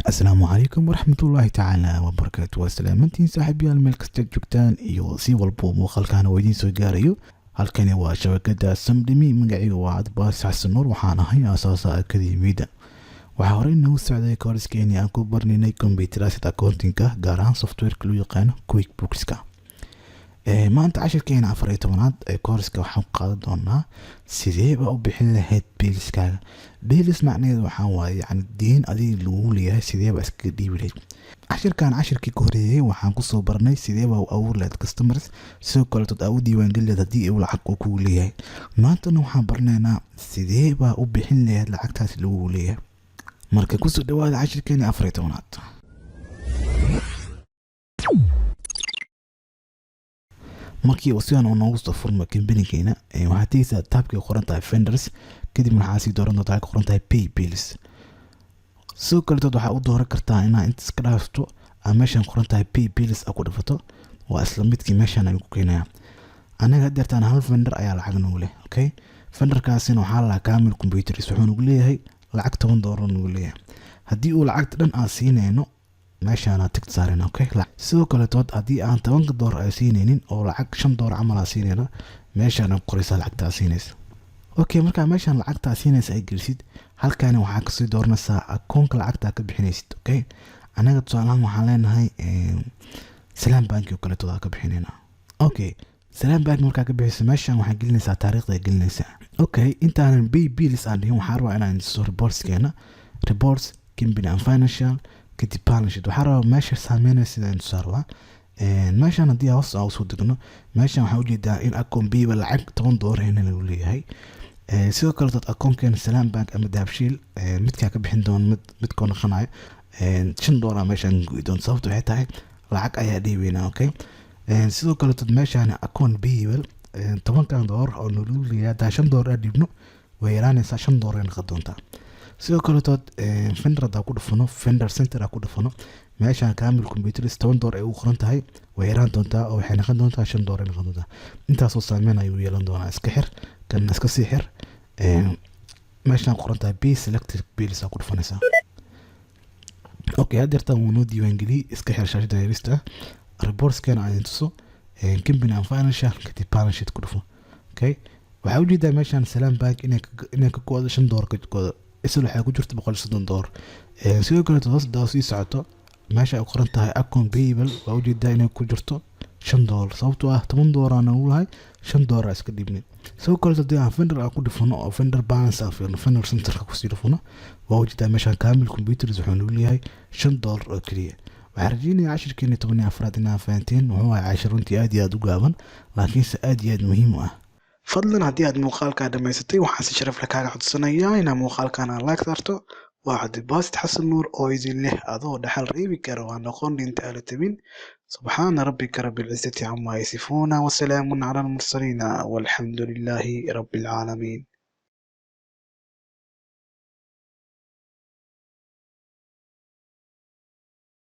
Asalaamu calaykum waraxmatullaahi tacaala wabarakaatu. Waa salaamantiin, saaxiibyaal, meel kastaad joogtaan iyo si walbo muuqaalkan oo idiin soo gaarayo. Halkani waa shabakada Samdhimi. Magacayga waa Cabdibaas Xasan Nuur, waxaan ahay aasaasa akademiyadda. Waxaa horey noogu socday koorskeeni aan ku barnaynay computerized accountingka, gaar ahaan softwareka loo yaqaano QuickBookska. Maanta cashirkeena 14aad ee koorska waxaan ku qaadan doonaa sideeba u bixin lahayd billskaaga. Bills macnaheedu waxaa waaye, yani, deen adiga lagu leeyahay, sideeba iskaga dhiibi lahayd. Cashirkan cashirkii ka horeeyay waxaan kusoo barnay sideeba u abuuri lahayd customers, sidoo kaleetood aa u diiwaangeli lahayd haddii uu lacag uu kugu leeyahay. Maantana waxaan barnaynaa sideebaa u bixin lahayd lacagtaasi lagugu leeyahay. Marka kusoo dhawaada cashirkeeni 14aad. Markii uu sidan uu noogu soo furmo kambanigeyna, waxaad tegeysaa tabkay qoran tahay vendors, kadibna waxaa sii dooran doontaa qoran tahay pay bills. Sidoo kaletood waxaa u dooran kartaa inaa inta iska dhaafto aa meeshan qoran tahay pay bills aa ku dhafato. Waa isla midkii, meeshan ayuu ku keenaya. Anaga hadeertaan hal vendor ayaa lacag nagu leh. Okay, vendorkaasina waxaa lahaa Kamil Computers. Wuxuu nagu leeyahay lacag $10 nagu leeyahay. Haddii uu lacagta dhan aan siinayno, meeshaana tick saarena. Okay, sidoo kaletood haddii aan $10 ay siinaynin oo lacag $5 camal aa siinayna, meeshaana ku qoraysaa lacagta aa siinaysa. Okay, markaa meeshaan lacagta aa siinaysa ay gelisid, halkaani waxaa kasii dooranaysaa akoonka lacagta ka bixinaysid. Okay, anaga tusaalahaan waxaan leenahay Salaam Banki oo kaletood aa ka bixinayna. Okay, Salaam Bank markaa ka bixiyso, meeshaan waxaa gelinaysaa taariikhda ay gelinaysaa. Okay, intaanan pay bills aan dhihin, waxaa rabaa inaan tuso reportskeena. Reports, company and financial, kadib balance sheet. Waxaa rabaa meesha saameynaysa sida tusaa rabaa. Meeshaan haddii hoos aan usoo degno, meeshaan waxaa ujeedaa in akoon biiba lacag $10 ina lagu leeyahay. Sidoo kale dad akoonkeena Salaam Bank ama Dahabshiil midkaa ka bixin doono, mid midkoo noqonayo, $5 meeshaan go'i doonto. Sababta waxay tahay lacag ayaa dhiibeynaa. Okay, sidoo kale dad meeshaan akoon payable $10-kan oo nalagu leeyahay, hadaa $5 aa dhiibno, way yaraanaysaa, $5 ay noqon doontaa. Sidoo kaletood vendor hadaa ku dhufano, vendor center aa ku dhufano, meeshaan Kamil Computers $10 ay ugu qoran tahay way yaraan doontaa oo waxay noqon doontaa $5 ay noqon doontaa. Intaasoo saameyn ayuu yeelan doonaa. Iska xir kan, iska sii xir. Meeshaan qoran tahay pay selected bills aa ku dhufanaysaa. Okay, haddeertaan wuu noo diiwaangeliyey. Iska xir shaashada yarista. Reportskeena aan tuso. Company and financial, kadib balance sheet ku dhufo. Okay, waxaa ujeedaa meeshaan Salaam Bank inay ka go'do $5 ka go'do, isla waxaa ku jirta $130. Sidoo kaleeto hoos hadaa sii socoto, meesha ay qoran tahay account payable waa ujeedaa inay ku jirto $5, sababtoo ah $10 aan ugu lahay, $5 iska dhiibnay. Sidoo kaleeto haddii aan vendor aan ku dhifano oo vendor balance aan fiirno, vendor centerka kusii dhifano, waa ujeedaa meeshaan Kamil Computers wuxuu nagu leeyahay $5 oo keliya. Waxaan rajeynaya cashirkeeni 14aad inaa fahanteen. Wuxuu ahay cashir runtii aad iyo aad u gaaban, laakiinse aad iyo aad muhiim u ah. Fadlan, haddii aad muuqaalkaa dhammaysatay, waxaan si sharaf leh kaaga codsanayaa inaa muuqaalkan aan like saarto. Waa Cabdibaasit Xasan Nuur oo idin leh: adoo dhaxal reebi kara waa noqon dhinta ala tabin. Subxaana rabbika rabbi alcizati camaa yasifuuna, wasalaamun cala almursaliina, walxamdu lilaahi rabbi alcaalamiin.